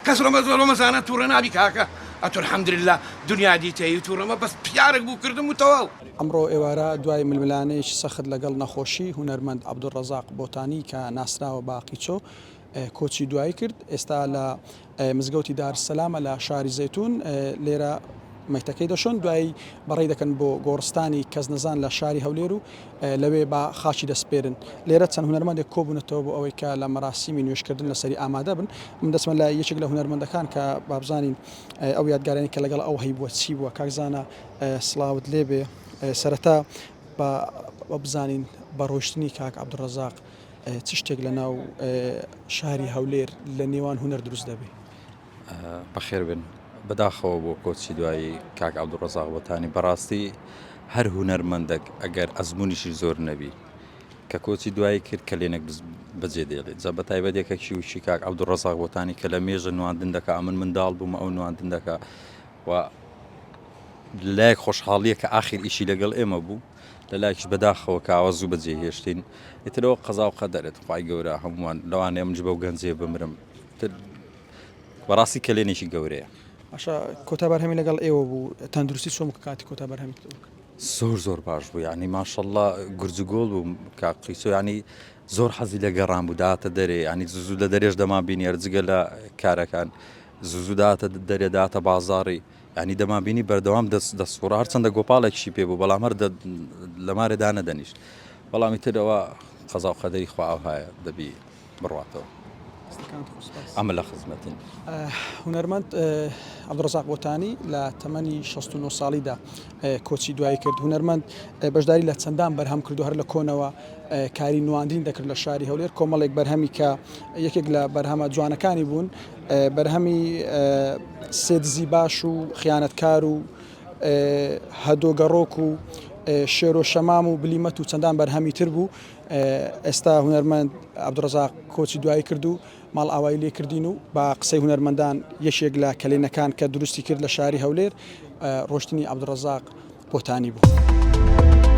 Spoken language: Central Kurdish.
کەس ڕەمەزانە توڕە نابی کاکە ئەتۆ الحمدللە دنیا دیتەی و توڕەمە بەس پیارێک بوو کردم و تەواو. ئەمڕۆ ئێوارە دوای ململانێیەکی سەخت لەگەڵ نەخۆشی، هونەرمەند عەبدولڕەزاق بۆتانی کە ناسراوە بە قیچۆ کۆچی دوایی کرد، ئێستا لە مزگەوتی دارالسەلامە لە شاری زەیتون، لێرە مەیتەکەی دەشۆن، دوایی بەڕێی دەکەن بۆ گۆڕستانی کەسنەزان لە شاری هەولێر و لەوێ بە خاکی دەسپێرن. لێرە چەند هونەرمەندێک کۆبوونەتەوە بۆ ئەوەی کە لە مەراسیمی نوێژکردن لەسەری ئامادە بن. من دەچمە لای یەکێک لە هونەرمەندەکان کە با بزانین ئەو یادگارانەی کە لەگەڵ ئەو هەیبووە چی بووە. کاک زانا سڵاوت لێبێ. سەرەتا با بزانین بە ڕۆیشتنی کاک عەبدولڕەزاق چ شتێک لە ناو شاری هەولێر لە نێوان هونەر دروست دەبێ؟ بەخێر بن. بەداخەوە بۆ کۆچی دوایی کاک عەبدولڕەزاق بۆتانی بەڕاستی هەر هونەرمەندەک ئەگەر ئەزموونیشی زۆر نەبی کە کۆچی دوایی کرد کەلێنێک بەجێ دێڵێت جا بە تایبەت یەکەکی وشی کاک عەبدولڕەزاق بۆتانی کە لە مێژە نواندن دەکا ئەمن منداڵ بووم ئەو نواندن دەکا و لەلایەک خۆشحاڵیە کە ئاخیر ئیشی لەگەڵ ئێمە بوو لە لایەکیش بەداخەوە کە ئاوا زوو بەجێ هێشتین ئیترەوە قەزا و قەدەرێت خوای گەورە هەمووان لەوانەیە منیش بەو گەنجێ بمرم تر بەڕاستی کەلێنێکی گەورەیە. باشە کۆتا بەرهەمی لەگەڵ ئێوە بوو تەندروستی چۆن بوو کە کاتی کۆتا بەرهەمی زۆر زۆر باش بوو یعنی ماشەڵڵا گورج و گۆڵ بوو کاک قیسۆ یعنی زۆر حەزی لە گەڕان بوو داتە دەرێ یعنی زوو لە دەرێش دەمان بینی هەر جگە لە کارەکان زوو زوو داتە دەرێ داتە بازاڕی یعنی دەمان بینی بەردەوام دەست دەسوڕا هەرچەندە گۆپاڵێکیشی پێ بوو بەڵام هەر لە مارێ دانەدەنیشت بەڵام ئیتر ئەوە قەزا و قەدەری خوا ئەوهایە دەبی بڕواتەوە. ئەمە لە خزمەتین. هونەرمەند عەبدولڕەزاق بۆتانی لە تەمەنی 69 ساڵیدا کۆچی دوایی کرد. هونەرمەند بەشداری لە چەندان بەرهەم کردو هەر لە کۆنەوە کاری نواندنی دەکرد لە شاری هەولێر، کۆمەڵێک بەرهەمی کە یەکێک لە بەرهەمە جوانەکانی بوون بەرهەمی سێ دزی باش و خیانەتکار و هەدۆ گەڕۆک و شێرۆ شەمام و بلیمەت و چەندان بەرهەمی تر بوو. ئێستا هونەرمەند عەبدولڕەزاق کۆچی دوایی کرد و ماڵئاوایی لێ کردین و بە قسەی هونەرمەندان یەکێک لە کەلێنەکان کە دروستی کرد لە شاری هەولێر ڕۆشتنی عەبدولڕەزاق بۆتانی بوو.